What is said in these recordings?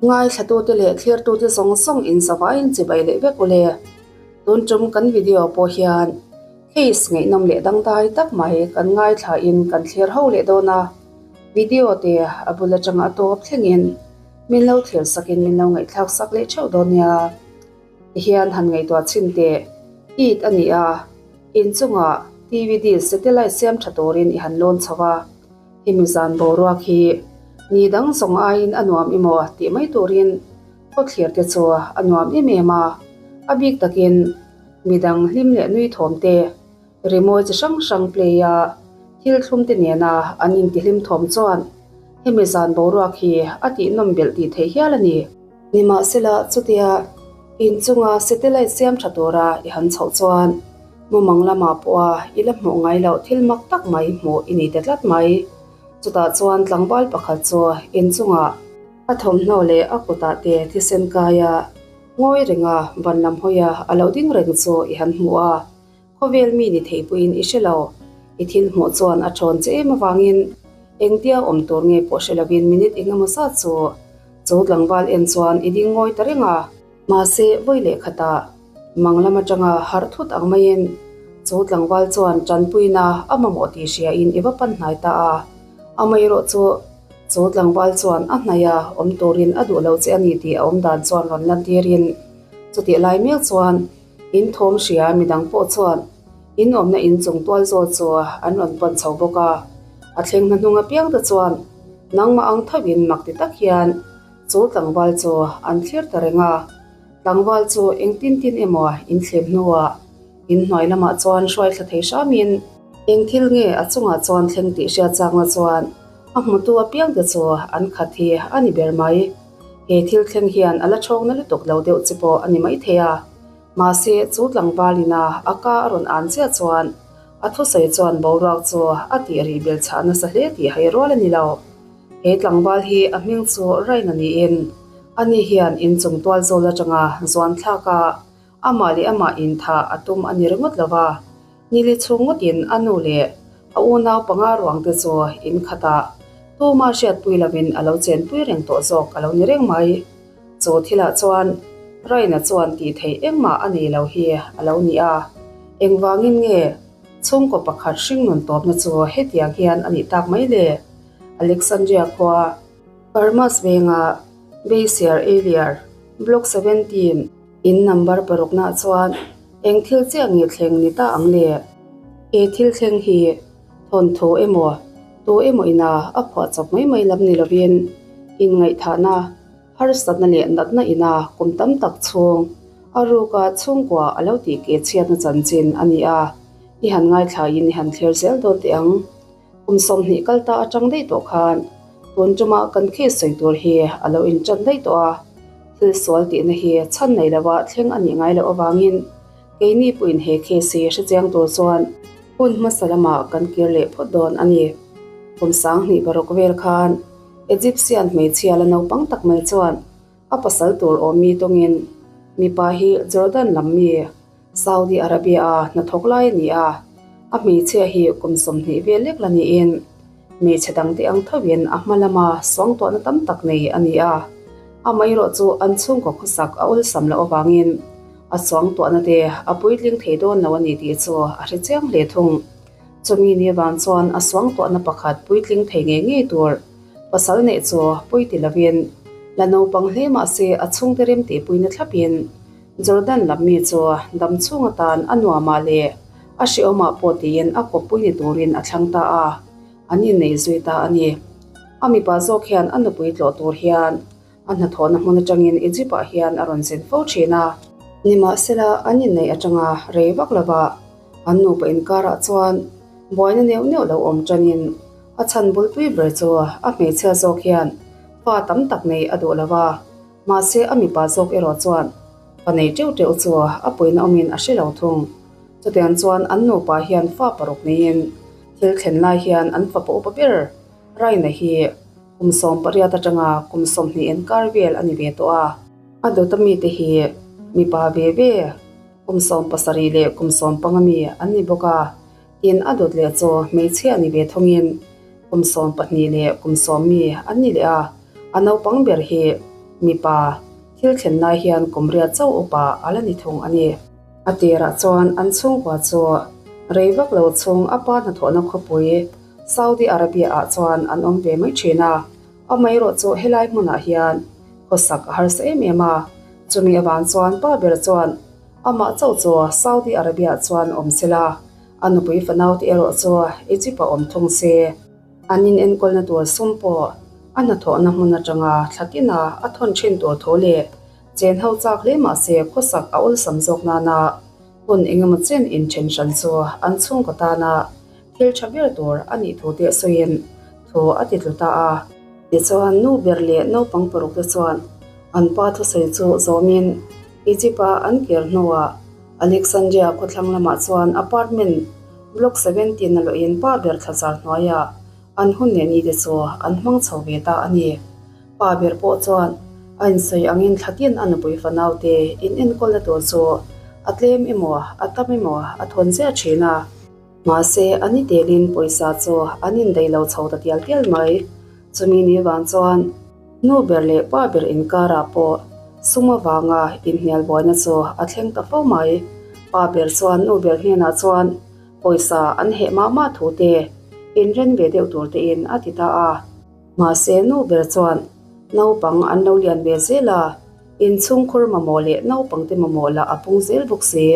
Ngaithlatute leh thlirtute zawng zawng in zavaiin chibai leh vek ule. Tun tum kan video pawh hian case ngaihnawm leh dangdai tak mai kan ngaithla in kan thlir ho leh dawn a. Video te a bul atanga a tawp thlengin min lo thlir sakin min lo ngaihthlak sak leh theuh dawn nia. Tihian han ngaihtuah chhin teh it a ni a, inchungah TV dish satellite siam tha turin i han lawn chho a. Hemi zan boruak hi ni dang zawng aiin a nuam emaw tih mai turin khawthlir te chu a nuam em em a, a bik takin midang hlim leh nui thawm te, rimawi chi hrang hrang play a thil thlum te nena an intihlim thawm chuan hemi zan boruak hi a tihnawm belh tih theih hial a ni. Nimahsela chutia inchunga satellite siam tha tura i han chhoh chuan Mumang lamah pawha i la hmuh ngai loh thil mak tak mai hmuh i ni ta tlat mai. Chutah chuan tlangval pakhat chu inchungah a thawmhnaw leh a kutah te thisen kaia ngawi renga van lam hawia a lo ding reng chu i han hmu a. Khawvel mi ni thei pawhin i hre lo. I thil hmuh chuan a thawn che em avangin engtia awm tur nge pawh hre lovin minute eng emaw zat chu chu tlangval en chuan i ding ngawi ta reng a. Mahse, vawi leh khatah mang lam atanga harh thut ang maiin chu tlangval chuan tanpuina a mamawh tih hriain i va pan hnai ta a. Amaherawh chu, chu tlangval chuan a hnaih a awm turin a duh lo che a ni tih a awm dan chuan rawn lantirin chutih lai mek chuan in thawm hria midang pawh chuan in awmna in chung tual zawl chu an rawn pan chho bawk a. A thleng hnahnung apiang te chuan nangmah ang thovin mak ti tak hian Chu tlangval chu an thlir ta reng a, tlangval chu engtin tin emaw in thlem hnuah in hnuai lamah chuan hruai thla thei hramin eng thil nge a chungah chuan thleng tih hriat chakna chuan a hmutu apiangte chu an khat hi a ni ber mai. He thil thleng hian a la chhawkna lutuk lo deuh chi pawh a ni maithei a, mahse chu tlangval ina a ka a rawn an chiah chuan a thusawi chuan boruak chu a tih rih bel chhah nasa hle tih hai rual a ni lo. He tlangval hi a hming chu Raina niin, ani hian inchung tual zawl atanga zuan thlak a, amah leh amah inthah a tum a ni ringawt lo va. Nili chhung ngawtin a nu leh a unau panga ruang te chu in khatah tuma hriatpui lovin a lo chenpui reng tawh zawk a lo ni reng mai. Chu thilah chuan Raina chuan tih theih engmah a nei lo hi a lo ni a, engvangin nge chhungkaw pakhat hringnun tawpna chu hetiang hian a nih tak mai le? Alexandria khua, Parmas venga Beisir Eliar, Block 17, in number parukna chuan eng thil chiah nge thleng ni ta ang le? He thil thleng hi thawnthu emaw, tu emaw ina a phuah chawp mai mai lam ni lovin inngaihthahna, harsatna leh natna ina kum tam tak chhung a ruka chhungkua a lo tih keh chhiatna chanchin a ni a, i han ngaithlain i han thlir zel dawn teh ang. Kum 20 kal ta atang daih tawh khan tun tuma kan case sawi tur hi a lo intan daih tawh a, thil sual tihna hi chhan nei lova thleng a nih ngai loh avangin keini pawhin he case hi hrechiang tur chuan hun hmasa lamah kan kir leh phawt dawn a ni. Kum 2006 vel khan Egyptian hmeichhia la naupang tak mai chuan a pasal tur awmmi tawngin mipa hi Jordan lam mi Saudi Arabia-a hnathawk lai a ni a, a hmeichhia hi kum 20 vel lek la niin hmeichhe dangte ang thovin a hma lama suangtuahna tam tak nei a ni a. Amaherawh chu an chhungkaw khawsak a awlsam loh avangin a suangtuahna te a puitling thei dawn lo a ni tih chu a hre chiang hle thung. Chumi ni avang chuan a suangtuahna pakhat puitling thei ngei ngei tur pasal neih chu pawi ti lovin la naupang hle mah se a chhungte remtihpuina thlapin Jordan lam mi chu dam chhung atan a nuamah leh a hrehawmah pawh tiin a kawppui ni turin a thlang ta a, an inneih zui ta a ni. A mipa zawk hian a nupui tlawh tur hian a hnathawhna hmun atangin Egypt-ah hian a rawn zin fo thin a. Nimahsela, an inneih atanga rei vak lovah an nupa inkarah chuan buaina neuh neuh lo awm tanin a chhan bulpui ber chu a hmeichhia zawk hian fa tam tak nei a duh lo va. Mahse a mipa zawk erawh chuan fa nei teuh teuh chu a puina awmin a hre lo thung. Chutiang chuan an nupa hian fa paruk neiin thil thlen lai hian an fapa upa ber Raina hi kum 18 atanga kum 20 inkar vel a ni ve tawh a. A dawta mite hi mipa ve ve kum 17 leh kum 15 mi an ni bawk a. Tin a dawt leh chu hmeichhia ni ve thawngin kum 12 leh kum 10 mi an ni leh a, a naupang ber hi Mipa thil thlen lai hian kum riat chauh upa a la ni thung a ni. A tirah chuan an chhungkua chu rei vak lo chhung a pa hnathawhna khawpui Saudi Arabia ah chuan an awm ve mai thin a, amaherawh chu helai hmunah hian khawsak a harsa em em a, chumi avang chuan pa ber chuan amah chauh chu Saudi Arabia ah chuan awm sela, a nupui fanaute erawh chu Egypt ah awm thung se. An inenkawlna tur sum pawh a hnathawhna hmun atanga thla tina a thawn thin tur thu leh chen ho chak hle mah se khawsak a awlsam zawk nana hun engemaw chen inthen hran chu an chhungkaw tana thil tha ber tur a nih thu te sawiin thu a ti tlu ta a. Tichuan nu ber leh naupang paruk te chuan an pa thusawi chu zawmin Egypt-a an kir hnuah Alexandria khawthlang lamah chuan apartment block 17 a luahin pa ber thlazar hnuaiah an hun leh ni te chu an hmang chho ve ta a ni. Pa ber pawh chuan a insawi angin thla tin a nupui fanau te in enkawlna tur chu a tlem emaw a tam emaw a thawn ziah thin a. Mahse a ni telin pawisa chu an indaih lo chho ta tial tial mai. Chumi ni vang chuan Nu ber leh pa ber inkarah pawh sum avanga inhnial buaina chu a thleng ta fo mai. Pa ber chuan nu ber hnenah chuan pawisa an heh mah mah thu te inren ve deuh tur tein a ti ta a. Mahse nu ber chuan naupang an lo lian ve zel a, inchhungkhur mamawh leh naupangte mamawh lah a pung zel bawk si.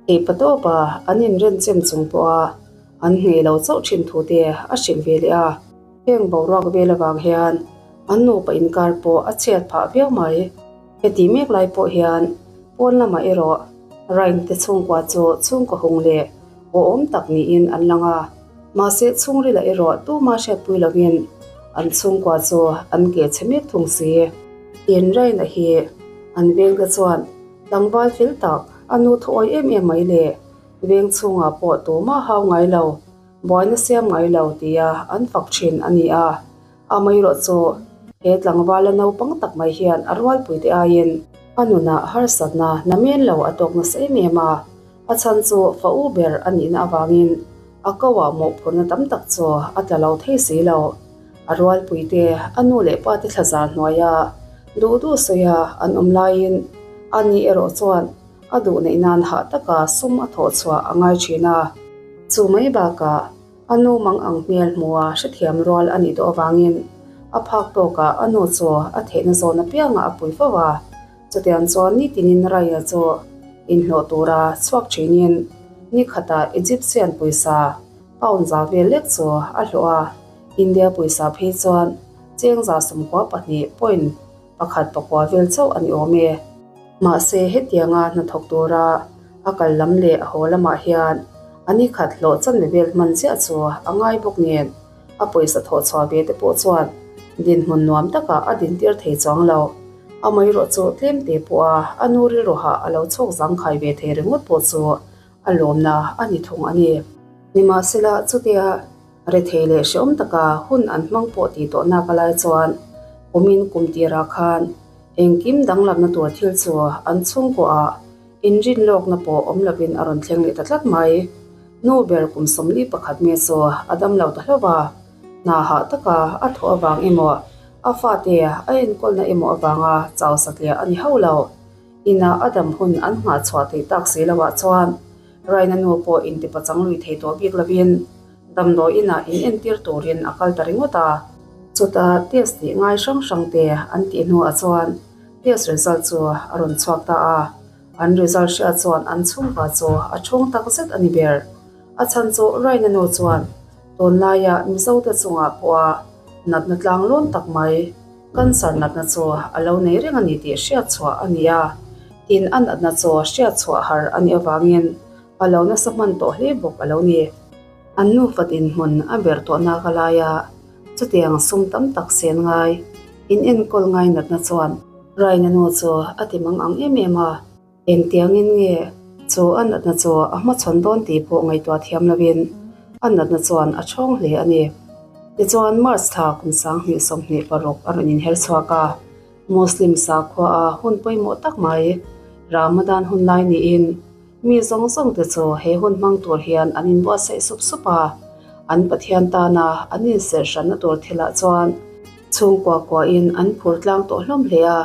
Theihpa tawpa an inren chem chung pawha an hneh lo chauh thin thu te a hrilh ve leh a. Heng boruak vel avang hian an nupa inkar pawh a chhiat phah viau mai. Heti mek lai pawh hian pawn lamah erawh Rain te chhungkua chu chhungkaw hung leh awhawm tak niin an lang a, mahse chhungrilah erawh tuma hriatpui lovin an chhungkua chu an keh chhe mek thung si. Tin Rain-a hi an vengte chuan tlangval fel tak a nu thuawi em em mai leh veng chhungah pawh tumah hau ngai lo. Buaina siam ngai lo tia an fak thin a ni a, amaherawh chu he tlangvala naupang tak mai hian a rualpuite aiin a nunah harsatna namen lo a tawk nasa em em a, a chhan chu fa u ber a nihna avangin a koah mawhphurhna tam tak chu a tla lo thei si lo. A rualpuite a nu leh pate thlazar hnuaia duh duh sawia an awm laiin ani erawh chuan a duh neih nan hah taka sum a thawh chhuah a ngai thin a. Chu mai bakah a nu mang ang hmel hmua hrethiam rual a nih tawh avangin a phak tawkah a nu chu a theihna zawn apiangah a pui fo a. Chutiang chuan nitinin Raya chu inhlawh tura chhuak thinin ni khatah Egyptian pawisa pound za vel lek chu a hlawh a, India pawisa phei chuan cheng 12 point pakhat pakua vel chauh a ni awm e. Mahse, hetianga hnathawk tura a kal lam leh a haw lamah hian a ni khat hlawh chanve vel hman chiah chu a ngai bawk nen, a pawisa thawh chhuah ve te pawh chuan dinhmun nuam takah a dintir thei chuang lo. Amaherawh chu tlemte pawha a nu rilruhah a lo chhawk zangkhai ve thei ringawt pawh chu a lawmna a ni thung a ni. Nimahsela, chutia Rethei leh hrehawm taka hun an hmang pawh tih tawh nak alai chuan kumin kum tirah khan engkim danglamna tur thil chu an chhungkuaah inrin lawkna pawh awm lovin a rawn thleng leh ta tlat mai. Nu ber kum 41 mi chu a dam lo ta hlauh a, hna hah taka a thawh avang emaw a fate a enkawlna emaw avanga chau satliah a ni hauh lo. Inah a dam hun an nghah chhuah theih tak si loah chuan Raina nu pawh intipachang lui thei tawh bik lovin Damdawi inah in entir turin a kal ta ringawt a. Chutah test tih ngai hrang hrang te an tih hnuah chuan test result chu a rawn chhuak ta a. An result hriat chuan an chhungkua chu a chhung tak zet a ni ber. A chhan chu Raina nu chuan tunlaia Mizote chungah pawha natna tlang lawn tak mai cancer natna chu a lo nei reng a ni tih hriat chhuah a ni a. Tin a natna chu hriat chhuah har a nih avangin A lo nasa hman tawh hle bawk a lo ni. An nufa dinhmun a ber tawh nak a lai a, chutiang sum tam tak sen ngai, in enkawl ngai natna chuan Raina nu chu a ti mang ang em em a. Engtiangin nge chu a natna chu a hmachhawn dawn tih pawh ngaihtuah thiam lovin a natna chuan a chhawng hle a ni. Tichuan March thla kum 2026 a rawn inher chhuak a. Muslim sakhua a hun pawimawh tak mai Ramadan hun lai niin Mi zawng zawng te chu he hun hmang tur hian an inbuatsaih sup sup a, an Pathian tana an inserh hranna tur thilah chuan chhungkua kuahin an phur tlang tawh hlawm hle a.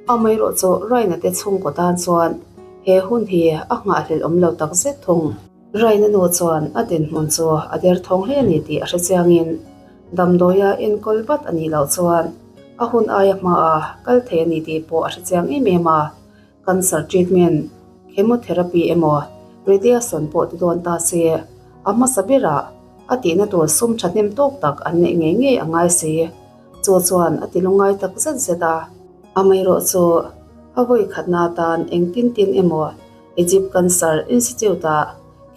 Amaherawhchu Raina te chhungkaw tan chuan he hun hi a nghahhlelh awm lo tak zet thung. Raina nu chuan a dinhmun chu a derthawng hle a ni tih a hre chiangin damdawia enkawl vat a nih loh chuan a hun aia hmaah kal thei a ni tih pawh a hre chiang em em a. Cancer treatment, chemotherapy emaw radiation pawh ti dawn ta se, a hmasa berah a tihna tur sum thahnem tawk tak an neih ngei ngei a ngai si. Chu chuan a ti lungngai tak zet zet a. Amaherawh chu a vawi khatna atan engtin tin emaw Egypt Cancer Institute-ah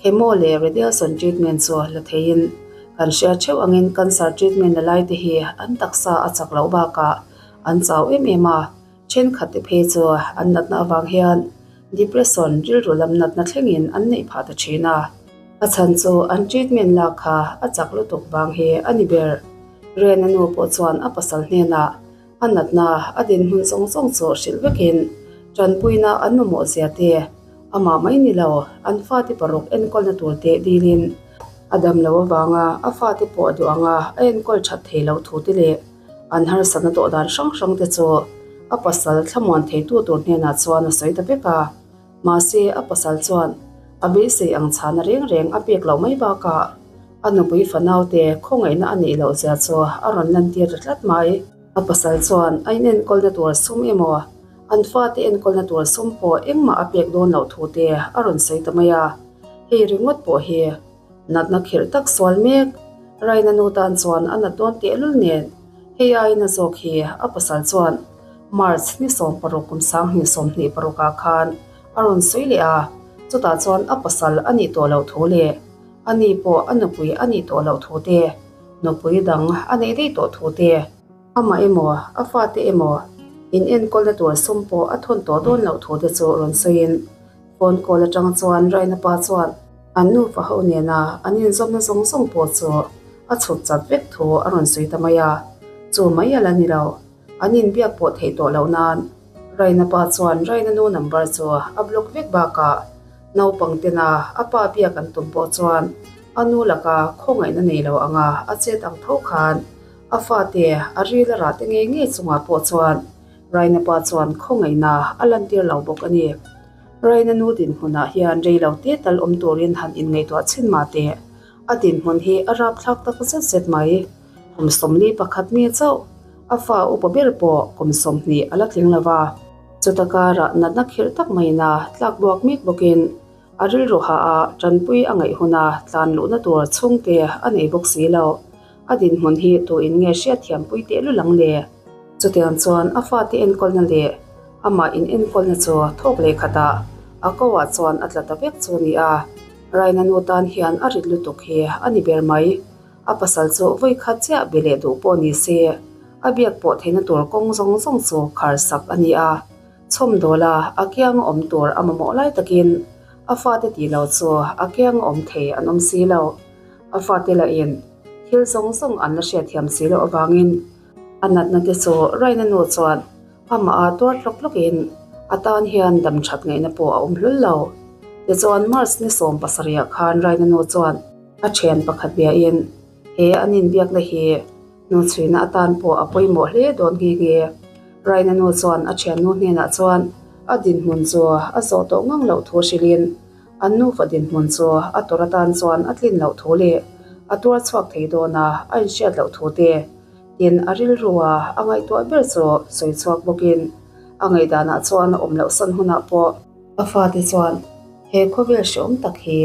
chemo leh radiation treatment chu la theiin kan hria theuh angin cancer treatment la laite hi an taksa a chak loh bakah an chau em em a. Thenkhat te phei chu an natna avang hian depression rilru lam natna thlengin an neih phah ta thin a. A chhan chu an treatment lak kha a chak lutuk vang hi a ni ber. Rena nu pawh chuan a pasal hnenah a natna a dinhmun zawng zawng chu hrilh vekin tanpuina an mamawh zia te, amah mai ni lo an fate paruk enkawlna tur te dilin a dam lo avanga a fate pawh a duh anga a enkawl that thei loh thu te leh An harsatna tawh dan hrang hrang te chu a pasal thlamuan theitu tur hnenah chuan a sawi ta vek a. Mahse, a pasal chuan a beisei ang chhana reng reng a pek loh mai bakah a nupui fanaute khawngaihna a neih loh zia chu a rawn lantir ta tlat mai. A pasal chuan a inenkawlna tur sum emaw, an fate enkawlna tur sum pawh engmah a pek dawn loh thu te a rawn sawi ta mai a. Hei ringawt pawh hi Natna khirh tak sual mek. Raina nu tan chuan a nat dawn tehlul nen hei aiin a zawk hi a pasal chuan March ni 16 kum 2026 ah khan a rawn sawi leh a, chutah chuan a pasal a nih tawh loh thu leh a ni pawh a nupui a nih tawh loh thu te, nupui dang a neih daih tawh thu te, amah emaw a fate emaw in enkawlna tur sum pawh a thawn tawh dawn loh thu te chu rawn sawiin Phone call atang chuan Raina pa chuan an nufa ho nena an inzawmna zawng zawng pawh chu a chhut chat vek thu a rawn sawi ta mai a, chu mai a la ni lo, an inbiak pawh theih tawh loh nan Raina pa chuan Raina nu number chu a block vek bakah naupang tena a pa biak an tum pawh chuan a nu laka khawngaihna nei lo anga a chet ang tho khan a fate a ril a rah te ngei ngei chungah pawh chuan Raina pa chuan khawngaihna a lantir lo bawk a ni. Raina nu dinhmunah hian rei lo te tal awm turin han inngaihtuah chhin mah teh. A dinhmun hi a rapthlak tak zet zet mai. Kum 41 mi chauh, a fa upa ber pawh kum 20 a la tling lo va. Chuta karah natna khirh tak maina tlak buak mek bawkin a rilru hah a, tanpui a ngaih huna tlan luhna tur chhungte a nei bawk si lo. A dinhmun hi tuin nge hriatthiampui tehlul ang le? Chutiang chuan a fate enkawlna leh amah in enkawlna chu thawk leh khatah a ko ah chuan a tla ta vek chu a ni a. Raina nu tan hian a rit lutuk hi a ni ber mai. A pasal chu vawi khat chiah be leh duh pawh ni se, a biak pawh theihna tur kawng zawng zawng chu khar sak a ni a. Chhawmdawla a kiang awm tur a mamawh lai takin a fate tih lo chu a kiang awm thei an awm si lo. A fate lahin thil zawng zawng an la hriatthiam si loh avangin A natna te chu Raina nu chuan amah a tuar tlawk tlawkin a tan hian dam that ngaihna pawh a awm hlul lo. Tichuan March ni 17 ah khan Raina nu chuan a thian pakhat biain he an inbiakna hi hnuchhuina atan pawh a pawimawh hle dawn nghe nghe. Raina nu chuan a thiannu hnenah chuan a dinhmun chu a zawh tawh ngang loh thu hrilhin An nufa dinhmun chu a tawrh atan chuan a tlin loh thu leh a tuar chhuak thei dawn a, a inhriat loh thu te tin a rilru a a ngaihtuah ber chu sawi chhuak bawkin a ngaihdanah chuan a awm loh san hunah pawh a fate chuan he khawvel hreawm tak hi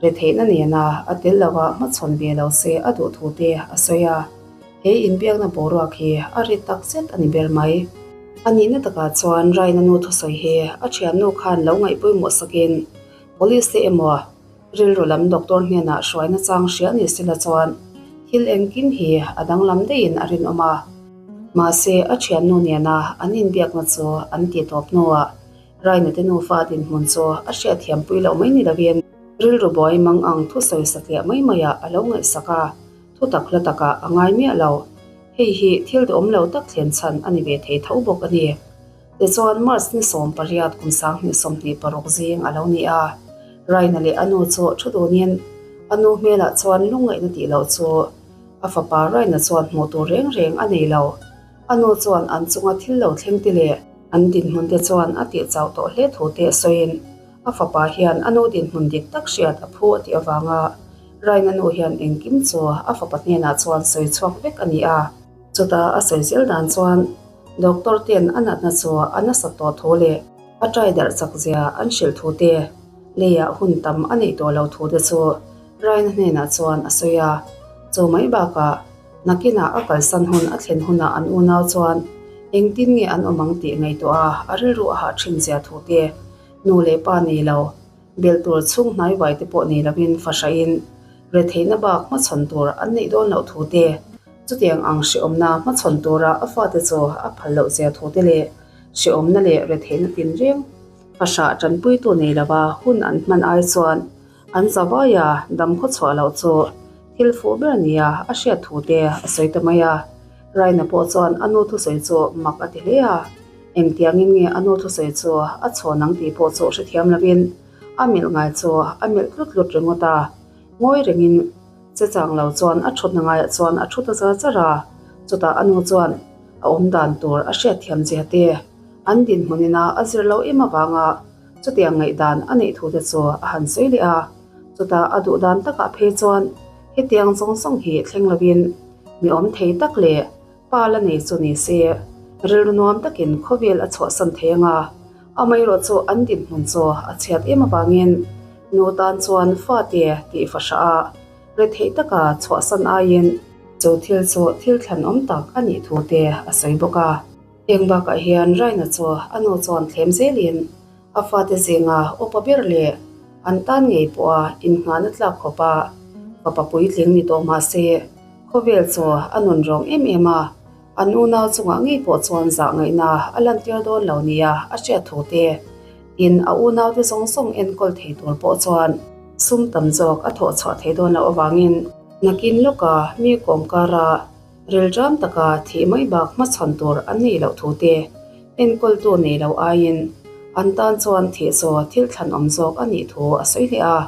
retheihna nena a tel lova hmachhawn ve lo se a duh thu te a sawi a, he inbiakna boruak hi a rit tak zet a ni ber mai. A nihna takah chuan Raina nu thusawi hi a thiannu khan lo ngaihpawimawh sakin Police te emaw rilru lam doctor hnenah hruaina chang hria ni sela chuan thil engkim hi a danglam daihin a rinawm a. Mahse a thiannu nena an inbiakna chu an tih tawp hnuah Raina te nufa dinhmun chu a hriatthiampui loh mai ni lovin rilru buai mang ang thusawi satliah mai maiah a lo ngaihsak a, thutak hla takah a ngai miah lo. Hei hi thil duhawm lo tak thlen chhan a ni ve thei tho bawk a ni. Tichuan March ni 18 kum 2026 zing a lo ni a, Raina leh a nu chu thu dunin a nu hmelah chuan lungngaihna tih loh chu a fapa Raina chuan hmuh tur reng reng a nei lo. A nu chuan an chunga thil lo thleng te leh. An dinhmun te chuan a tih chauh tawh hle thu te sawiin a fapa hian a nu dinhmun dik tak hriat a phu a tih avanga Raina nu hian engkim chu a fapa hnenah chuan sawi chhuak vek a ni a. Chutah a sawi zel dan chuan doctor ten a natna chu a nasat tawh thu leh a ṭai darh chak zia an hrilh thu te, leiah hun tam a neih tawh lo thu te chu Raina hnenah chuan a sawi a. Chu mai bakah Nakinah a kalsan hun a thlen hunah an unau chuan engtin nge an awm ang tih ngaihtuah a, a rilru a hah thin zia thu te, nu leh pa nei lo, belh tur chhung hnai vai te pawh nei lovin fahrahin retheihna bak hmachhawn tur an neih dawn loh thu te, chutiang ang hrehawmna hmachhawn tura a fate chu a phal loh zia thu te leh hrehawmna leh retheihna tinreng fahrah tanpuitu nei lova hun an hman ai chuan An zavaia dam khaw chhuah loh chu thil fuh ber nia a hriat thu te a sawi ta mai a. Raina pawh chuan a nu thusawi chu mak a ti hle a, engtiangin nge a nu thusawi chu a chhawn ang tih pawh chu hrethiam lovin a melh ngai chu a melh tlut tlut ringawt a. Ngawi rengin che chang lo chuan a thutna ngaiah chuan a thu ta zar zar a, chutah a nu chuan a awm dan tur a hriatthiam zia te an dinhmunin a a zir lo em avanga Chutiang ngaihdan a neih thu te chu a han sawi leh a, chutah a duh dan takah phei chuan hetiang zawng zawng hi thleng lovin mi awm thei tak leh pa la nei chu ni se, rilru nuam takin khawvel a chhuahsan thei ang a, amaherawh chu an dinhmun chu a chhiat em avangin nu tan chuan fate tih fahrah a retheih taka chhuahsan aiin chu thil chu thil thlanawm tak a nih thu te a sawi bawk a. Heng bakah hian Raina chu a nu chuan thlem zelin a fate zinga upa ber leh an tan ngei pawha innghahna tlak khawpa fapa puitling ni tawh mah se, khawvel chu a nun rawng em em a, an unau chungah ngei pawh chuan zah ngaihna a lantir dawn lo nia a hriat thu te, tin a unaute zawng zawng enkawl thei tur pawh chuan sum tam zawk a thawh chhuah thei dawn loh avangin nakin lawka mi kawmkara Rilṭam taka thih mai bak hmachhawn tur an neih loh thu te, enkawltu nei lo aiin an tan chuan thih chaw thil thlanawm zawk a nih thu a sawi leh a.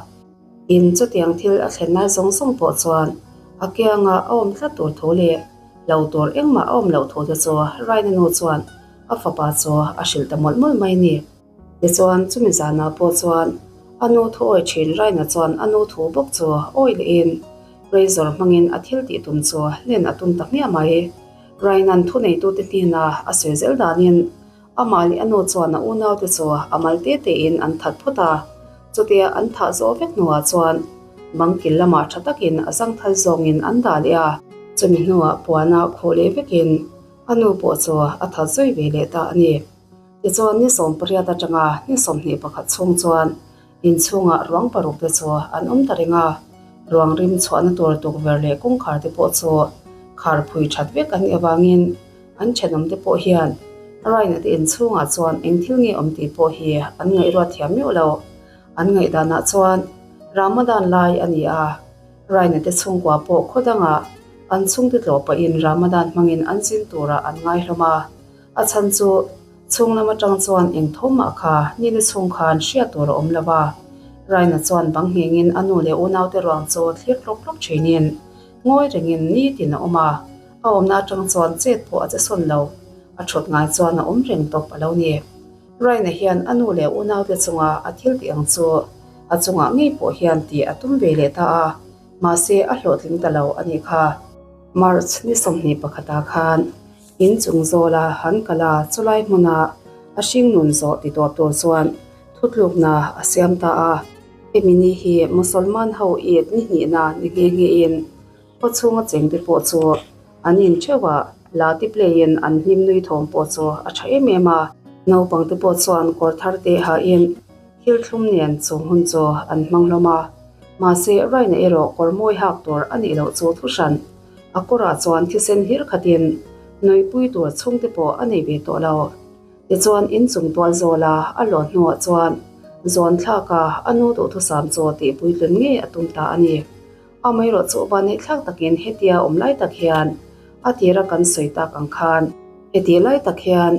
In chutiang thil a thlen lai zawng zawng pawh chuan a kianga a awm tlat tur thu leh lo tur engmah a awm loh thu te chu Raina nu chuan a fapa chu a hrilh ta mawlh mawlh mai a ni. Tichuan, chumi zanah pawh chuan a nu thu awi thin Raina chuan a nu thu bawk chu awi lehin razor hmangin a thil tih tum chu hlen a tum ta hmiah mai. Raina'n thuneitute hnena a sawi zel danin amah leh a nu chuan a unaute chu a mal te tein an that phawt a, chutia an thah zawh vek hnuah chuan bang kil lamah tha takin a zangthal zawngin an dah leh a. Chumi hnuah puana khuh leh vekin a nu pawh chu a that zui ve leh ta a ni. Tichuan, ni 18 atanga ni 21 chhung chuan inchhungah ruang paruk te chu an awm ta reng a, ruang rim chhuahna tur tukverh leh kawngkhar te pawh chu khar phui that vek an nih avangin an thenawm te pawh hian Raina te inchhungah chuan eng thil nge awm tih pawh hi an ngaihruat thiam meuh lo. An ngaihdanah chuan Ramadan lai a ni a, Raina te chhungkua pawh khaw dangah an chhungte tlawh pahin Ramadan hmangin an zin turah an ngai hlawm a. A chhan chu chhung lam atang chuan eng tho mah kha nili chhung khan hriat tur a awm lo va. Raina chuan bang nghengin a nu leh unaute ruang chu thlir tlawk tlawk thinin ngawi rengin nitin a awm a, a awmna atang chuan chet pawh a che sawn lo. A thut ngai chuan a awm reng tawp a lo ni. Raina hian a nu leh unaute chunga a thil tih ang chu a chungah ngei pawh hian tih a tum ve leh ta a, mahse a hlawhtling ta lo a nih kha. March ni 21 ah khan In chung zawla han kal a, chulai hmuna a hringnun zawh ti tawp tur chuan thutlukna a siam ta a. Hemi ni hi Musalman ho Eid ni hnihna ni nghe nghe in khaw chhunga chengte pawh chu an in theuh a, lati play in an hlim nui thawm pawh chu a tha em em a. Naupangte pawh chuan kawr thar te ha in thil thlum nen chung hun chu an hmang hlawm a, mahse Raina erawh kawr mawi hak tur a nih loh chu thu hran. A kawrah chuan thisen hlir khatin nuihpui tur chhungte pawh a nei ve tawh lo. Tichuan inchung tual zawla a lawn hnuah chuan zawn thlaka a nu duhthusam chaw tih puitlun ngei a tum ta a ni. Amaherawhchu vaneihthlak takin hetia awm lai tak hian a tira kan sawi tak ang khan heti lai tak hian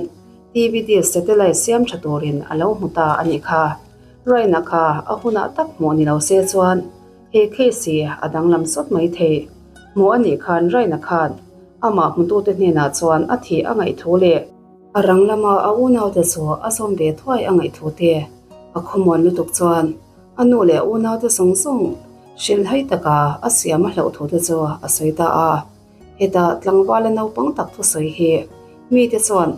TV dish satellite siam tha turin a lo hmu ta a nih kha. Raina kha a hunah tak hmuh ni lo se chuan He case hi a danglam sawt mai thei. Hmuh a nih khan Raina khan amah hmutute hnenah chuan a thih a ngaih thu leh. A rang lama a unaute chu a zawm ve thuai a ngaih thu te a khawmuan lutuk chuan a nu leh a unaute zawng zawng hrilhhai taka a siam a hlauh thu te chu a sawi ta a. Heta tlangvala naupang tak thusawi hi mite chuan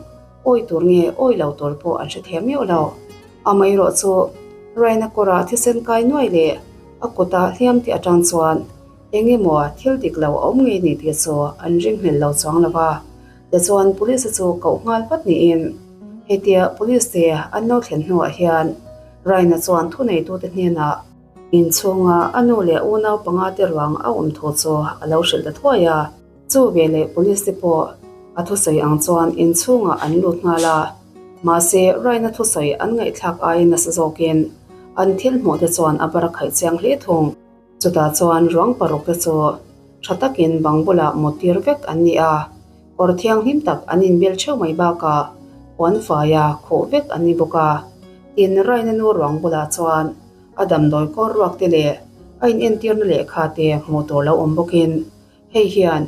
awi tur nge awi lo tur pawh an hrethiam meuh lo. Amaherawh chu Raina kawrah thisen kai nuai leh a kuta hliam tih atang chuan eng emaw thil dik lo a awm ngei ni tih chu an ringhlel lo chuang lo va. Tichuan Police chu koh nghal vat niin hetia Police te an lo thlen hnuah hian Raina chuan thuneitute hnenah Inchhunga a nu leh unau panga te ruang a awm thu chu a lo hrilh ta thuai a. Chu veleh police te pawh a thusawi ang chuan inchhungah an lut nghal a. Mahse, Raina thusawi an ngaihthlak aiin nasa zawkin an thil hmuh te chuan a bar khaih chiang hle thung. Chutah chuan ruang paruk te chu tha takin bang bulah mut tir vek an ni a, kawr thianghlim tak an inbel theuh mai bakah puan faia khuh vek an ni bawk a. Tin, Raina nu ruang bulah chuan A damdawi kawr ruak te leh a inentirna lehkha te hmuh tur lo awm bawkin hei hian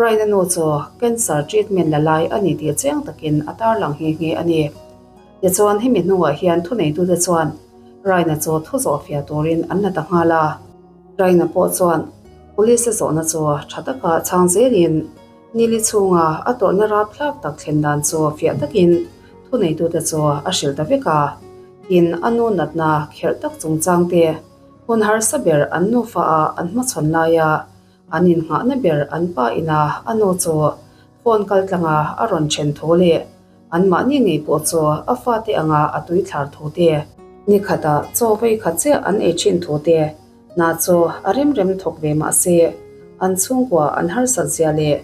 Raina nu chu cancer treatment la lai a ni tih chiang takin a tarlang nghe nghe a ni. Tichuan hemi hnuah hian thuneitute chuan Raina chu thu zawhfiah turin an la ta nghal a. Raina pawh chuan police a zawhna chu tha taka chhang zelin nili chhunga a tawrhna rapthlak tak thlen dan chu fiah takin thuneitute chu a hrilh ta vek a. In a nu natna kherh tak chungchang te, hun harsa ber an nufa a an hmachhawn laia an innghahna ber an pa ina a nu chu phone kaltlanga a rawn then thu leh anmahni ngei pawh chu a fate anga a tui thlar thu te, ni khatah chaw vei khat chiah an ei thin thu te, hna chu a rem rem thawk ve mah se an chhungkua an harsat zia leh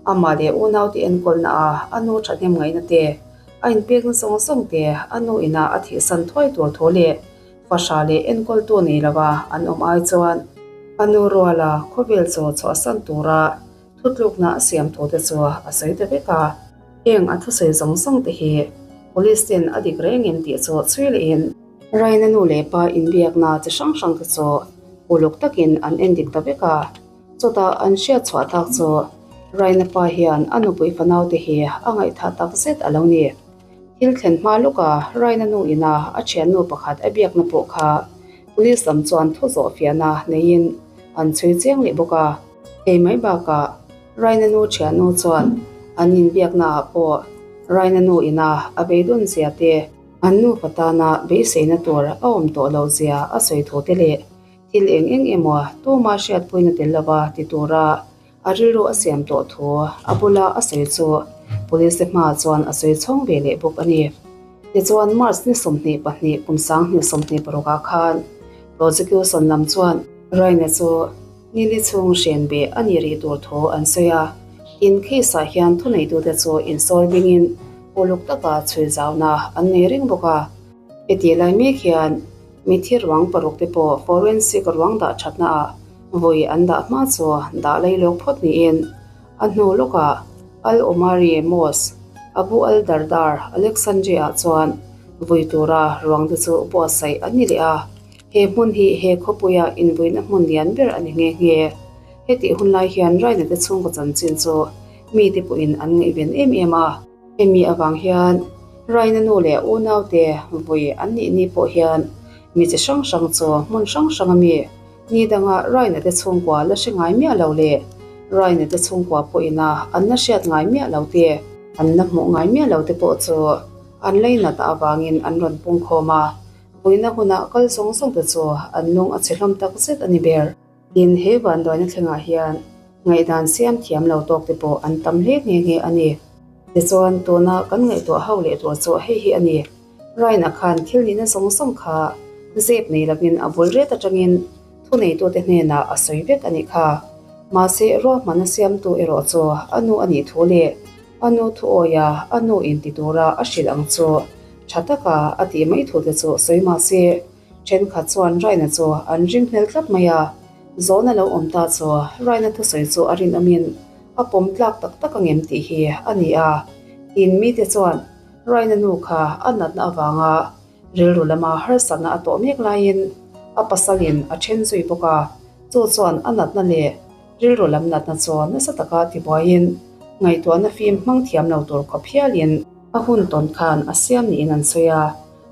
amah leh unaute enkawlna a a nu thahnem ngaihna te, A inpekna zawng zawng te a nu ina a thihsan thuai tur thu leh fahra leh enkawltu nei lova an awm ai chuan a nu ruala khawvel chaw chhuahsan tura thutlukna a siam thu te chu a sawi ta vek a. Heng a thusawi zawng zawng te hi Police ten a dik rengin tih chu chhui lehin Raina nu leh pa inbiakna chi hrang hrang te chu uluk takin an endik ta vek a. Chutah an hriat chhuah tak chu Raina pa hian a nupui fanaute hi a ngaihthah tak zet a lo ni. Thil thlen hma lawka Raina nu ina a thiannu pakhat a biakna pawh kha police lam chuan thu zawh fiahna neiin an chhui chiang leh bawk a. Hei mai bakah Raina nu thiannu chuan an inbiaknaah pawh Raina nu ina a beidawn zia te, an nupa tana beiseina tur a awm tawh loh zia a sawi thu te leh Thil eng eng emaw tuma hriatpuina tel lova ti tura a rilru a siam tawh thu a bula a sawi chu Police te hmaah chuan a sawi chhawng ve leh bawk a ni. Tichuan March ni 22 kum 2026 ah khan Prosecution lam chuan Raina chu nili chhung hren beh a ni rih tur thu an sawi a, tin case ah hian thuneitute chu insawi bingin uluk taka chhui zauna an nei reng bawk a. Heti lai mek hian Mithi ruang paruk te pawh forensic ruang dah thatna ah vawi an dah hma chu dah lei lawk phawt niin a hnu lawkah Al Omari Mosque, Abu Al Dardar, Alexandria ah chuan vui tura ruang te chu buatsaih an ni leh a. He hmun hi he khawpuia invuina hmun lian ber a ni nghe nghe. Hetih hun lai hian Raina te chhungkaw chanchin chu mite pawhin an ngaihven em em a. Hemi avang hian Raina nu leh unaute vui an nih ni pawh hian mi chi hrang hrang chu hmun hrang hrang ami ni danga Raina te chhungkua la hre ngai miah lo leh Raina te chhungkua pawhina an la hriat ngai miah lo te, an la hmuh ngai miah lo te pawh chu an leinat avangin an rawn pungkhawm a, vuina huna kal zawng zawng te chu an lung a chhe hlawm tak zet a ni ber. Tin, he vanduaina thlengah hian ngaihdan siam thiam lo tawk te pawh an tam hle nghe nghe a ni. Tichuan, tuna kan ngaihtuah ho leh tur chu hei hi a ni, Ryan-a khan thil nihna zawng zawng kha zep nei lovin a bul ret atangin thuneitute hnenah a sawi vek a nih kha. Mahse, ruahmanna siamtu erawh chu a nu a nih thu leh a nu thu awia a nu inti tura a hrilh ang chu tha taka a tih mai thute chu sawi mahse, Thenkhat chuan Raina chu an ring hnel tlat mai a, zawhna lo awm ta chu Raina thusawi chu a rinawmin a pawm tlak tak tak angem tih hi a ni a. Tin, mite chuan Raina nu kha a natna avanga rilru lama harsatna a tawh mek laiin a pasalin a then zui bawk a, chu chuan a natna leh rilru lam natna chu nasa taka tibuaiin ngaihtuahna fim hmang thiam lo tur khawp hialin. A hun tawn khan a siam niin an sawi a,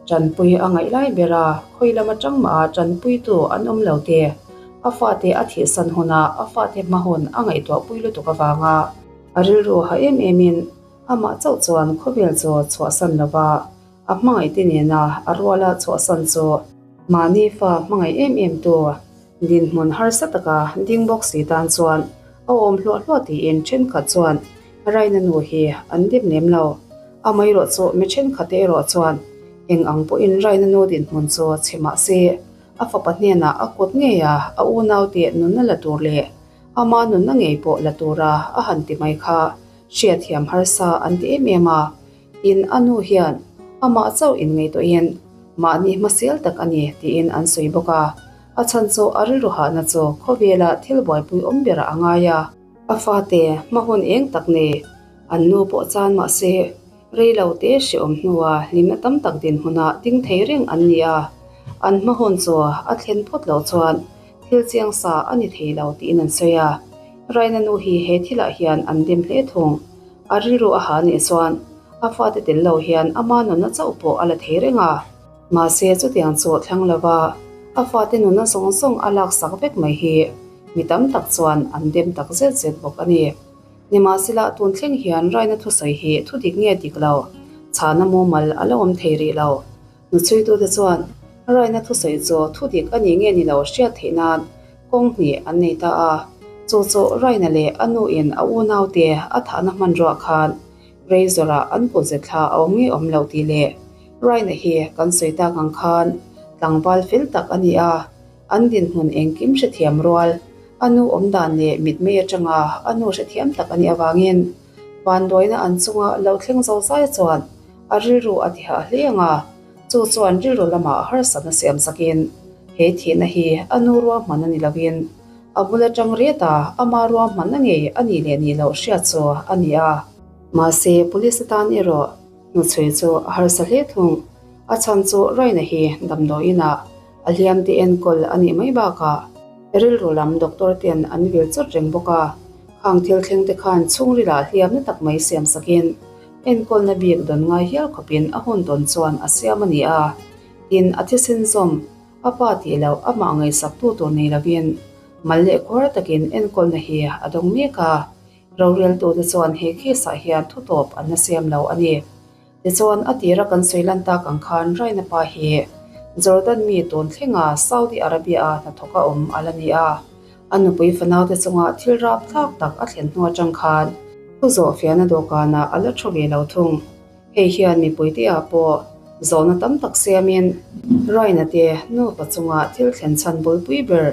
tanpui a ngaih lai ber a, khawi lam atang mah a tanpuitu an awm lo te, a fate a thihsan huna a fate hma hun a ngaihtuahpui lutuk avanga a rilru ha em emin amah chauh chuan khawvel chu chhuahsan lova a hmangaihte nena a ruala chhuahsan chu mahni fa hmangaih em em tu Dinhmun harsa taka ding bawk si tan chuan a awm hluah hluah tiin thenkhat chuan Raina nu hi an dip lem lo. Amaherawh chu mi thenkhatte erawh chuan eng ang pawhin Raina nu dinhmun chu chhe mah se, a fapa hnenah a kut ngeia a unaute nunna la tur leh ama nunna ngei pawh la tura a han ti mai kha hriatthiam harsa an ti em em a. Tin, a nu hian amah chauh inngaihtuahin mahni hmasial tak a ni tiin an sawi bawk a. A chhan chu a rilru hahna chu khawvela thil buaipui awm berah a ngai a. A fate hma hun eng tak nei an nu pawh chan mah se, rei lo te hrehawm hnua hlimna tam tak dinhmuna ding thei reng an ni a. An hma hun chu a thlen phawt loh chuan thil chiang sa a ni thei lo tiin an sawi a. Raina nu hi he thilah hian an dem hle thung. A rilru a ha nih chuan a fate tel lo hian ama nunna chauh pawh a la thei reng a. Mahse chutiang chu thlang lova a fate nunna zawng zawng a laksak vek mai hi mi tam tak chuan an dem tak zet zet bawk a ni. Nimahsela tun thleng hian Raina thusawi hi thu dik nge dik lo, chhana mumal a la awm thei rih lo. Hnuchhuitute chuan Raina thusawi chu thu dik a nih nge ni lo hriat theih nan kawng hnih an nei ta a, chu chu Raina leh a nuin a unaute a thahna hmanruah khan Razor-ah an kut zet thla a awm nge awm loh tih leh Raina hi kan sawi tak ang khan tlangval fel tak a ni a, an dinhmun engkim hrethiam rual a nu awmdan leh mitmei atanga a nu hrethiam tak a nih avangin vanduaina an chunga lo thleng zo zai chuan a rilru a ti hah hle ang a, chu chuan rilru lamah harsatna siam sakin he thihna hi a nu ruahman a ni lovin a bul atang riat a, ama ruahmanna ngei a nih leh nih loh hriat chu a ni a. Mahse, police atan erawh hnuchhui chu a harsa hle thung. A chhan chu Raina hi damdawiin ah a hliam te enkawl a nih mai bakah rilru lam doctor ten an vil chawt reng bawk a, khang thil thleng te khan chhungrilah hliamna tak mai siam sakin enkawlna bik dawn ngai hial khawpin a hun tawn chuan a siam a ni a, tin a thisen zawm a pa tih loh amah ngaihsaktu tur nei lovin mal leh khuar takin enkawlna hi a dawng mek a, roreltute chuan he case ah hian thutawp an la siam lo a ni. Tichuan, a tira kan sawi lan tak ang khan Raina pa hi Jordan mi tun thlenga Saudi Arabia-a hnathawk a awm a la ni a. A nupui fanaute chunga thil rapthlak tak a thlen hnu atang khan thu zawhfiahna dawhkanah a la thu ve lo thung. Hei hian mipuite-ah pawh zawhna tam tak siamin Raina te nupa chunga thil thlen chhan bulpui ber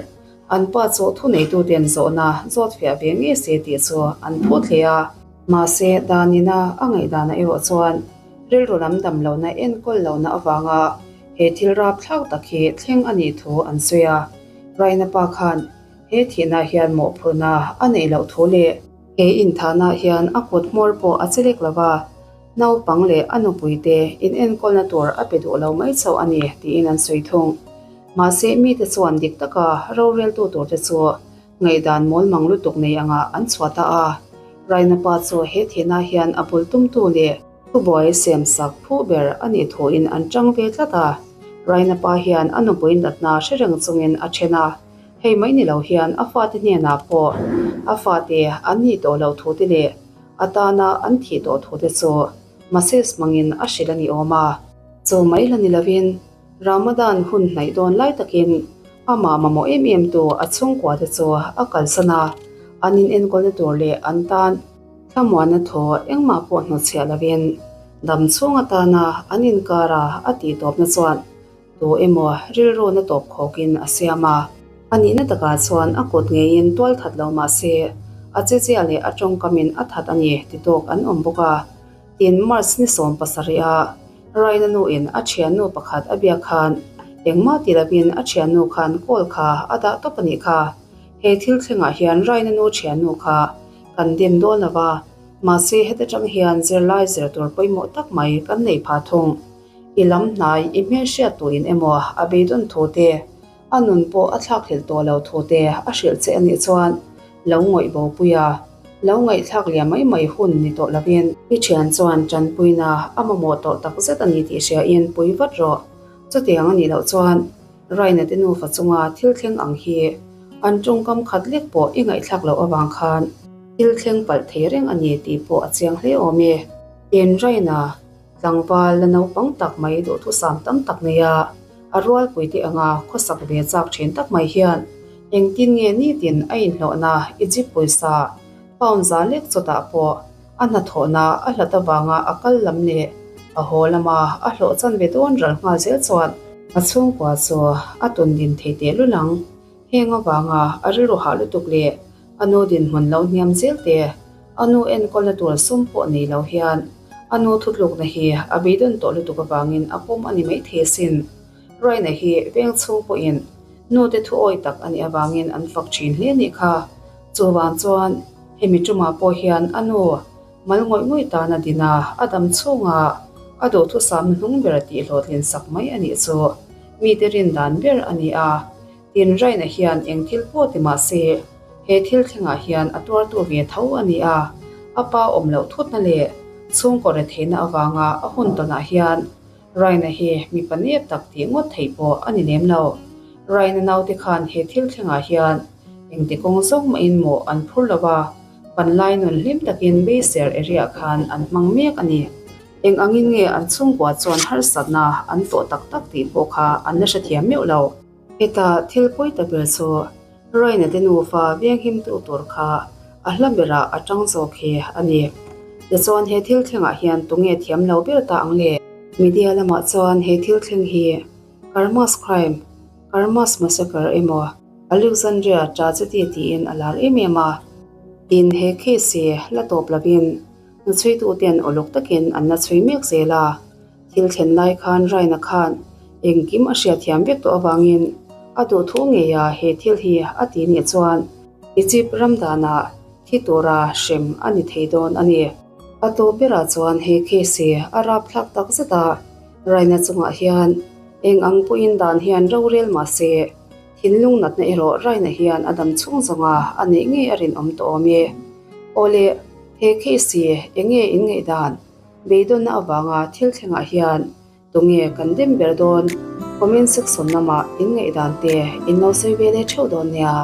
an pa chu thuneituten zawhna zawtfiah ve ngei se tih chu an phut hle a. Mahse, Danina a ngaihdanah erawh chuan rilru lam dam lohna enkawl lohna avanga he thil rapthlak tak hi thleng a nih thu an sawi a. Raina pa khan he thihna hian mawhphurhna a neih loh thu leh he inthahna hian a kut hmawr pawh a che lek lo va, naupang leh a nupuite inenkawlna tur a pe duh lo mai chauh a ni tiin an sawi thung. Mahse, mite chuan dik taka roreltu turte chu Ngaihdan mawl mang lutuk nei angah an chhuah ta a, Raina pa chu he thihna hian a bul tumtu leh thubuai siamsak phu ber a nih thuin an chang ve tlat a. Raina pa hian a nupui natna hre reng chungin a then a, hei mai ni lo hian a fate hnenah pawh a fate an nih tawh loh thute leh a tana an thih tawh thute chu message hmangin a hrilh a ni awm a. Chu mai la ni lovin Ramadan hun hnaih dawn lai takin amah mamawh em em tu a chhungkua te chu a kalsan a, an in enkawlna tur leh an tan thlamuanna thaw engmah pawh hnawtchhiah lovin dam chhung atana an inkara a tihtawpna chuan tu emaw rilru na tawp khawkin a siam a. A nihna takah chuan a kut ngeiin tual that lo mah se a chezia leh a tawngkamin a that a ni ti tawk an awm bawk a. Tin, March ni 17 a Raina nuin a thiannu pakhat a biak khan engmah ti lovin a thiannu khan call kha a dah tawp a nih kha. He thil thlengah hian Raina nu thiannu kha kan dem dawn lo va, mahse heta tang hian zirlai zir tur pawimawh tak mai kan nei phah thung. I lam hnai, i hmelhriat tuin emaw a beidawn thu te, a nun pawh a thlakhlelh tawh lo thu te a hrilh che a nih chuan lo ngawih bo pui a. Lo ngaihthlak liam mai mai hun ni tawh lovin i thian chuan tanpuina a mamawh tawh takzet a ni tih hriain pui vat rawh. Chutiang a nih loh chuan Raina te nufa chunga thil thleng ang hi an tawngkam khat lek pawh i ngaihthlak loh avang khan thil thleng palh thei reng a ni tih pawh a chiang hle awm e. Tin, Raina tlangval la naupang tak mai duhthusam tam tak nei a, a rualpuite anga khawsak ve chak thin tak mai hian engtin nge nitin a inhlawhna Egypt pawisa pound za lek chawtah pawh a hnathawhna a hlat avanga a kal lam leh a haw lama a hlawh chan ve dawn ral nghal zel chuan a chhungkua chu a tun din thei tehlul ang. Heng avanga a rilru hah lutuk leh a nu dinhmun lo hniam zel te, a nu enkawlna tur sum pawh nei lo hian a nu thutlukna hi a beidawn tawh lutuk avangin a pawm a ni maithei asin. Raina hi veng chhung pawhin nu te thu awi tak a nih avangin an fak thin hle a nih kha. Chuvang chuan hemi tumah pawh hian a nu mal ngawih ngawih tan a din a, a dam chhunga a duhthusam hnung ber tih hlawhtlin sak mai a nih chu mite rin dan ber a ni a. Tin, Raina hian eng thil pawh ti mah se, he thil thlengah hian a tuartu ve tho a ni a, a pa awm loh thutna leh chhungkaw retheihna avanga a hun tawnah hian Raina hi mipa nep tak tih ngawt theih pawh a ni lem lo. Raina naute khan he thil thlengah hian engti kawng zawng mahin mawh an phur lo a, panlai nun hlim takin Beiser area khan an hmang mek a ni. Eng angin nge an chhungkua chuan harsatna an tawh tak tak tih pawh kha an la hrethiam meuh lo. Heta thil pawi ta ber chu Raina te nufa venghimtu tur kha a hla berah a tang zawk hi a ni. Tichuan he thil thlengah hian tunge thiam lo ber ta ang le? Media lamah chuan he thil thleng hi Karmas Crime, Karmas Massacre emaw Alexandria Tragedy tiin a lar em em a. Tin, he case hi la tawp lovin hnuchhuituten uluk takin an la chhui mek zel a. Thil thlen lai khan Raina khan engkim a hriatthiam vek tawh avangin a duhthu ngeia he thil hi a ti nih chuan Egypt ram danah thi tura hrem a ni thei dawn a ni. A tawp berah chuan he case hi a rapthlak tak zet a, Raina chungah hian eng ang pawhin dan hian rorel mah se thinlung natna erawh Raina hian a dam chhung zawnga a neih ngei a rinawm tawh awm e. Awle, he case hi eng nge in ngaihdan? Beidawnna avanga thil thlengah hian tunge kan dem ber dawn? Comment section lamah in ngaihdan te in lo sawi ve leh theuh dawn nia.